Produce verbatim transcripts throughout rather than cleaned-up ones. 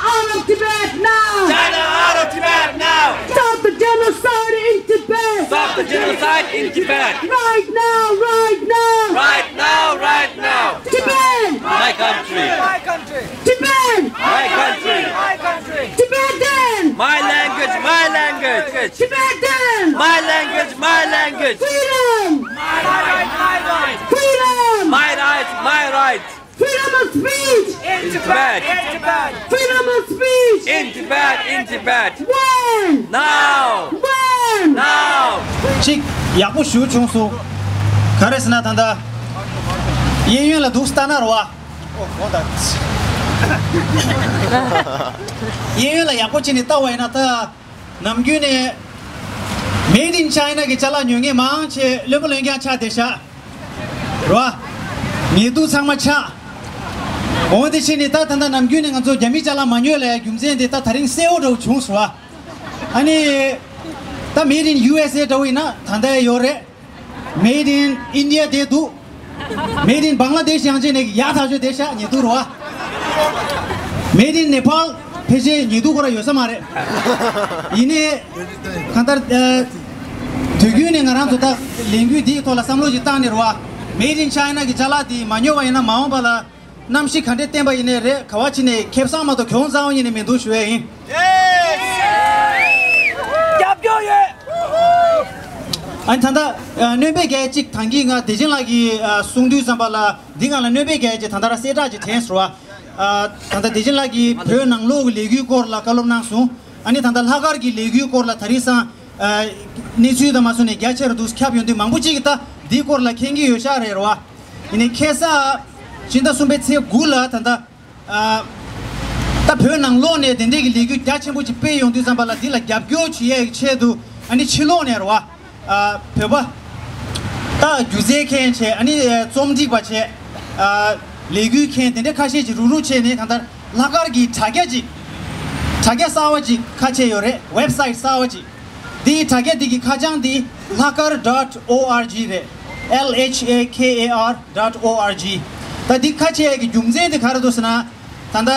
Out of Tibet now! China out of Tibet now! Stop the genocide in Tibet! Stop the genocide in Tibet! Right now, right now! Right now, right now! Tibet! My country! My country! Tibet! My country! My country! Tibetan! My language, my language! Tibetan! My language, my language! Freedom! My right, my right! Freedom! My right, my right! Freedom of speech! In Tibet! In Tibet! Freedom of speech! In Tibet! In Tibet! When? Now! When? Now! གཅིག་ཡག་པོ་ཞུ་བྱུང་སོང་། ག་རེ་ཟེར་ན་ད་ལྟ་གཡས་གཡོན་ལ་འདུག་ལྟ་ན་རེད་བ། གཡས་གཡོན་ལ་ཡག་པོ་བྱས་ནས་ལྟ་བ་ཡིན་ན་ད་ནམ་རྒྱུན་ནས་Made in China གི་ཅ་ལག་ཉོ་མཁན་མང་ཆེ་བློན་པོ་བློན་རྐྱང་ཆགས་བསྡད་ཤག་རེད་བ། ཉེ་དུ་ཚང་མ་ཆགས། འོ་དེ་བྱས་ནས་ད་ད་ལྟ་ནམ་རྒྱུན་ནས་ང་ཚོ་རྒྱ་མི་ཅ་ལག་མ་ཉོས་ལ་རྒྱུ་མཚན་དེ་ད་ད་རིང་གསལ་བོ་འདྲ་བོ་བྱུང་སོང་བ། ཨ་ནི། ད་Made in U S A འདྲ་བོ་ཡིན་ན་ད་ལྟ་ཡོད་རེད། Made in India དེ་འདུག Made in Bangladesh ཡང་ཅིག་ནས་ཡག་ཐག་ཆོད་བསྡད་ཤག་ཉེ་དུ་རེད་བ། Made in Nepal ཕལ་ཆེར་ཉེ་དུ་ཁོ་ར་ཡོད་ས་མ་རེད། ཡིན་ནའི། གང་ལྟར། ཨ། དུས་རྒྱུན་ནས་ང་རང་ཚོ་ད་ལས་འགུལ་འདིའི་ཐོག་ལ་བསམ་བློ་ཞིག་བཏང་ནས་རེད་བ། Made in China གི་ཅ་ལག་དེ་མ་ཉོས་པ་ཡིན་ན་མ་འོངས་པ་ལ་གནམ་གཤིས་ག་འདྲས་བསྟན་པ་ཡིན་ནའི་རེད། ག་བ་ཕྱིན་ནས་ཁེ་བཟང་མ་གཏོགས་གྱོང་རྩ་བ་ཉིད་ནས་མི་འདུག་ཞུ་ཡས་ཡིན། རྒྱབ་སྐྱོར་ཡོད། ཨ་ནི་ད་ལྟ་ཨ་སྣོན་པའི་རྒྱལ་གཅིག་ཐང་གིས་ང་བདེ་ཆེན་ལགས་ཀྱིས་ཨ་གསུང་དུས་ཙམ་པ་ལ་འདི་སྒང་ལ་སྣོན་པའི་རྒྱལ་གཅིག་ད་ལྟ་ར་གསལ་བསྒྲགས་ཅིག་དྲན་སོང་བ། ཨ་ད་ལྟ་བདེ་ཆེན་ལགས་ཀྱིས་བོད་ནང་ལོགས་ཀྱི་ལས་འགུལ་སྐོར་ལ་བཀའ་སློབ་གནང་སོང་། ཨ་ནི་ད་ལྟ་ལྷག་དཀར་གྱི་ལས་འགུལ་སྐོར་ལ་ད་རིང་སང་ཨ་གནས་ཚུལ་དང་མ་སོང་ནས་རྒྱ་ཆེ་རུ་འདུག་ཁྱབ་ཡོང་དུས་མང་པོ་ཅིག་གིས་ད་འདིའི་སྐོར་ལ་མཁྱེན་གྱི་ཡོད་ཤག་རེད་རེད་བ། ཡིན་ནའི་ཁ་སང་ཕྱི་ཟླ་གསུམ་པའི་ཚེས་དགུ་ལ་ད་ལྟ། ཨ། ད་བོད་ནང་ལོགས་ནས་དེ་འདྲས་ཀྱི་ལས་འགུལ་རྒྱ་ཆེན་པོ་ཅིག་སྤེལ་ཡོང་དུས་ཙམ་པ་ལ་འདི་ལ་རྒྱབ་སྐྱོར་བྱེད་ཡས་ཀྱི་ཆེད་དུ་ཨ་ནི་ཕྱི་ལོགས་ནས་རེད་བ། ཨ། བོད་པ། ད་སྒྱུ་རྩལ་མཁན་བྱས་ཨ་ནི་རྩོམ་སྒྲིག་པ་བྱས། ཨ། ལས་འགུལ་མཁན་དེ་འདྲས་ཁ་ཤས་ཅིག་རུག་རུག་བྱས་ནས་གང་ལྟར་ལྷག་དཀར་གྱི་དྲ་རྒྱ་ཅིག་དྲ་རྒྱ་གསར་བ་ཅིག་ཁ་ཕྱེ་ཡོད་རེད། ཝེབ་སའིཊ་གསར་བ་ཅིག་འདིའི་དྲ་རྒྱ་འདི་གི་ཁ་བྱང་འདི་ལྷག་དཀར་dot O R G རེད། L H A K A R dot O R G། ད་འདི་ཁ་ཕྱེ་ཡས་ཀྱི་རྒྱུ་མཚན་དེ་ག་རེ་འདུག་ཟེར་ན། ད་ལྟ་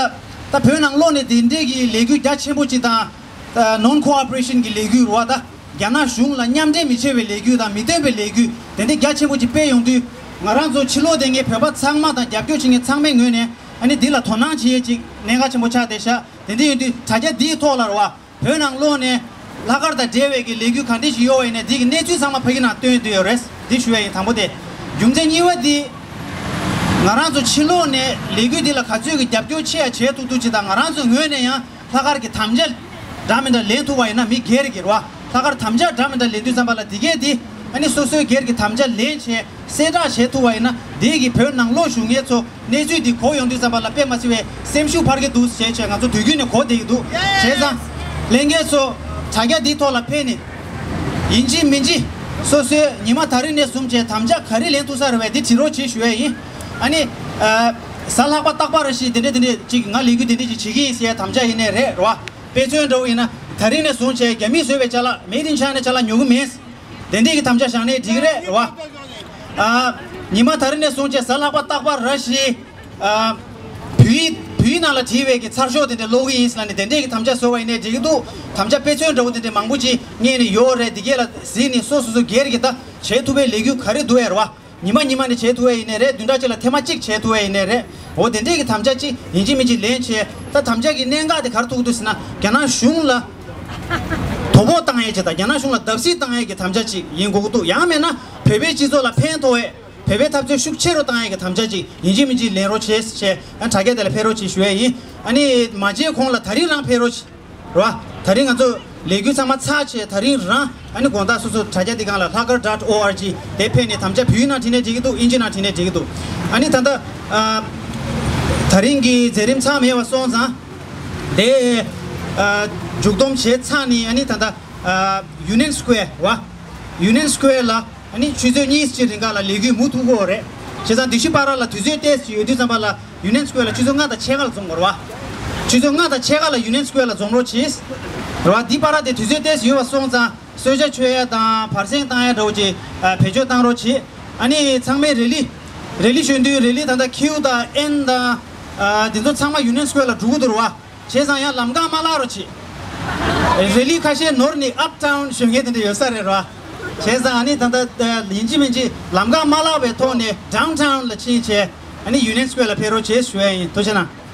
ད་བོད་ནང་ལོགས་ནས་འདི་འདྲས་ཀྱི་ལས་འགུལ་རྒྱ་ཆེན་པོ་ཅིག་དང་། ད་ནོན་ཀོ་ཨོ་པ་རེ་ཤན་གྱི་ལས་འགུལ་རེད་བ། ད་རྒྱ་ནག་གཞུང་ལ་མཉམ་འབྲེལ་མི་བྱེད་པའི་ལས་འགུལ་དང་མི་བསྟུན་པའི་ལས་འགུལ་དེ་འདྲས་རྒྱ་ཆེན་པོ་ཅིག་སྤེལ་ཡོང་དུས། ང་རང་ཚོ་ཕྱི་ལོགས་བསྡད་མཁན་བོད་པ་ཚང་མ་དང་རྒྱབ་སྐྱོར་བྱེད་མཁན་ཚང་མའི་ངོས་ནས་ཨ་ནི་འདི་ལ་དོ་སྣང་བྱེད་ཡས་ཅིག་གནད་འགག་ཆེན་པོ་ཆགས་བསྡད་ཤག་དེ་འདྲས་ཡོང་དུས་དྲ་རྒྱ་འདིའི་ཐོག་ལ་རེད་བ། བོད་ནང་ལོགས་ནས་ལྷག་དཀར་དང་འབྲེལ་བའི་གི་ལས་འགུལ་ག་འདྲས་ཤིག་ཡོད་པ་ཡིན་ནའི་འདི་གི་གནས་ཚུལ་ཚང་མ་ཕ་གི་ནང་སྟོན་བསྡད་ཡོད་རེད། འདི་ཞུ་ཡ་ཡིན། དང་པོ་དེ། རྒྱུ་མཚན་གཉིས་པ་འདི། ང་རང་ཚོ་ཕྱི་ལོགས་ནས་ལས་འགུལ་འདི་ལ་ག་ཚོད་ཀྱི་རྒྱབ་སྐྱོར་ཆེ་ཡ་བྱེད་ཐུབ་ཐུབ་ཅིག་དང་ང་རང་ཚོའི་ངོས་ནས་ཡང་ལྷག་དཀར་གྱི་དམ་བཅའ་འདྲ་མི་འདྲ་ལེན་ཐུབ་པ་ཡིན་ན། མི་སྒེར་གྱི་རེད་བ། ལྷག་དཀར་དམ་བཅའ་འདྲ་མི་འདྲ་ལེན་དུས་ཙམ་པ་ལ་འདི་གས་འདི་ཨ་ནི་སོ་སོའི་སྒེར་གྱི་དམ་བཅའ་ལེན་བྱས། གསལ་བསྒྲགས་བྱེད་ཐུབ་པ་ཡིན་ན་འདི་གི་བོད་ནང་ལོགས་བཞུགས་མཁན་ཚོ་གནས་ཚུལ་འདི་གོ་ཡོང་དུས་ཙམ་པ་ལ་དཔེ་མ་སྲིད་པའི་སེམས་ཤུགས་འཕར་གྱི་འདུག་ཞེས་བྱས་ང་ཚོ་དུས་རྒྱུན་ནས་གོ་བསྡད་ཀྱི་འདུག་བྱས་ཙང་། ལྷན་རྒྱས་ཚོ་དྲ་རྒྱ་འདིའི་ཐོག་ལ་ཕེབས་ནས་ཡིན་གཅིག་མིན་གཅིག་སོ་སོའི་ཉི་མ་ད་རིང་ནས་བཟུང་བྱས་དམ་བཅའ་ག་རེ་ལེན་ཐུབ་ས་རེད་པས་འདི་དྲི་རོགས་བྱེད་ཞུ་ཡས་ཡིན། ཨ་ནི། ཨ། གཟའ་ལྷག་པ་རྟག་པར་ཞིག་དེ་འདྲས་དེ་འདྲས་ཅིག་ང་ལས་འགུལ་དེ་འདྲས་ཅིག་བྱེད་ཀྱི་ཡིན་ཟེར་ཡས་དམ་བཅའ་ཡིན་ནའི་རེད་རེད་བ། དཔེ་མཚོན་འདྲ་བོ་ཡིན་ན་ད་རིང་ནས་བཟུང་བྱས་རྒྱ་མིས་བཟོས་པའི་ཅ་ལག་Made in China ཅ་ལག་ཉོ་གི་མིན། དེ་འདྲས་ཀྱི་དམ་བཅའ་བཞག་ནའི་འགྲིག་རེད་བ། ཨ། ཉི་མ་ད་རིང་ནས་བཟུང་བྱས་གཟའ་ལྷག་པ་རྟག་པར་ར་ཞིག་ཨ། བོད་ཡིག་བོད་ཡིག་ནང་ལ་བྲིས་པའི་གི་ཚར་ཤོག་དེ་འདྲ་ཀློག་གི་ཡིན་ཟེར་ནས་དེ་འདྲས་ཀྱི་དམ་བཅའ་བཟོ་བ་ཡིན་ནའི་འགྲིག་གི་འདུག་དམ་བཅའ་དཔེ་མཚོན་འདྲ་བོ་དེ་འདྲས་མང་པོ་ཅིག་རྙེད་ནས་ཡོད་རེད། དེ་གས་ལ་གཟིགས་ནས་སོ་སོ་སོ་སྒེར་གྱི་ད་བྱེད་ཐུབ་པའི་ལས་འགུལ་ག་རེ་འདུག་ཨེ་རེད་བ། ཉི་མ་ཉི་མ་ནས་བྱེད་ཐུབ་ཨེ་ཡིན་ནའི་རེད། བདུན་ཕྲག་གཅིག་ལ་ཐེངས་མ་གཅིག་བྱེད་ཐུབ་ཨེ་ཡིན་ནའི་རེད། འོ་དེ་འདྲས་ཀྱི་དམ་བཅའ་ཅིག་ཡིན་གཅིག་མིན་གཅིག་ལེན་བྱས། ད་དམ་བཅའ་གི་གནད་འགག་དེ་ག་རེ་ཐུག་འདུག་ཟེར་ན་རྒྱ་ནག་གཞུང་ལ་དོ་ཕོག་བཏང་ཡས་ཅིག་དང་རྒྱ་ནག་གཞུང་ལ་བརྡབ་གསིག་བཏང་ཡས་ཀྱི་དམ་བཅའ་ཅིག་ཡིན་དགོས་ཀྱི་འདུག་ཡང་མིན་ན་བོད་པའི་སྤྱི་ཚོགས་ལ་ཕན་ཐོགས་ཡས། བོད་པའི་འཐབ་རྩོད་ཤུགས་ཆེ་རུ་བཏང་ཡས་ཀྱི་དམ་བཅའ་ཅིག་ཡིན་གཅིག་མིན་གཅིག་ལེན་རོགས་བྱེད་ཞེས་ཨ་དྲ་རྒྱ་དེ་ལ་ཕེབས་རོགས་བྱེད་ཞུ་ཡས་ཡིན། ཨ་ནི་མ་བརྗེད་གོང་ལ་ད་རིང་རང་ཕེབས་རོགས་བྱེད་རོ། ད་རིང་ང་ཚོ་ལས་འགུལ་ཚང་མ་ཚར་བྱས་ད་རིང་རང་ཨ་ནི་དགོང་དག་སོ་སོ་དྲ་རྒྱ་འདི་སྒང་ལ་ལྷག་དཀར་dot O R G དེ་ཕེབས་ནས་དམ་བཅའ་བོད་ཡིག་ནང་བྲིས་ནས་འགྲིག་གི་འདུག་ཨིན་ཇི་ནང་བྲིས་ནས་འགྲིག་གི་འདུག་ཨ་ནི་ད་ལྟ་ཨ་ད་རིང་གི་མཛད་རིམ་ཚང་མེད་པ་སོང་ཙང་དེ་ཨ་མཇུག་སྡོམ་བྱས་ཚར་ནས་ཨ་ནི་ད་ལྟ་ཨ་Union Square་བ་Union Square་ལ། ཨ་ནི་ཆུ་ཚོད་གཉིས་ཀྱི་རིང་ག་ལ་ལས་འགུལ་མུ་མཐུད་དགོས་རེད། བྱས་ཙང་འདི་ཕྱི་བར་ལ་དུས་ཚོད་ཏོག་ཙམ་ཡོད་དུས་ཙམ་པ་ལ་Union Square་ལ་ཆུ་ཚོད་ལྔ་དང་ཕྱེད་ཀ་ལ་འཛོམས་དགོས་རེད་བ། ཆུ་ཚོད་ལྔ་དང་ཕྱེད་ཀ་ལ་Union Square་ལ་འཛོམས་རོགས་གྱིས། རེད་བ། འདི་བར་དེ་དུས་ཚོད་ཏོག་ཙམ་ཡོད་པ་སོང་ཙང་གསོལ་ཇ་མཆོད་ཡ་དང་བར་གསེང་བཏང་ཡ་འདྲ་བོ་ཅིག་ཨ་བེད་སྤྱོད་བཏང་རོགས་གྱིས། ཨ་ནི་ཚང་མས་རེ་ལི་རེ་ལི་ཞུ་དུས་རེ་ལི་ད་ལྟ་Q་དང་N་དང་ཨ་འདི་ཚོ་ཚང་མ་Union Square་ལ་འགྲོ་གི་འདུག་རེད་བ། བྱས་ཙང་ཡང་ལམ་ཁ་མ་བརླག་རོགས་བྱེད། རི་ལི་ཁ་ཤས་ནོར་ནས་ཨབ་ཊའུན་ཞུ་མཁན་དེ་འདྲ་ཡོད་ས་རེད་ར། བྱས་ཙང་ཨ་ནི་ད་ལྟ་ཡིན་གཅིག་མིན་གཅིག་ལམ་ཁ་མ་བརླག་པའི་ཐོག་ནས་ཌའུན་ཊའུན་ལ་ཕྱིན་བྱས་ཨ་ནི་ཡུ་ནི་ཡན་སི་ཀོ་ཝེར་ལ་ཕེབས་རོགས་བྱེད་ཞུ་ཡ་ཡིན། ཐུགས་རྗེ་གནང་།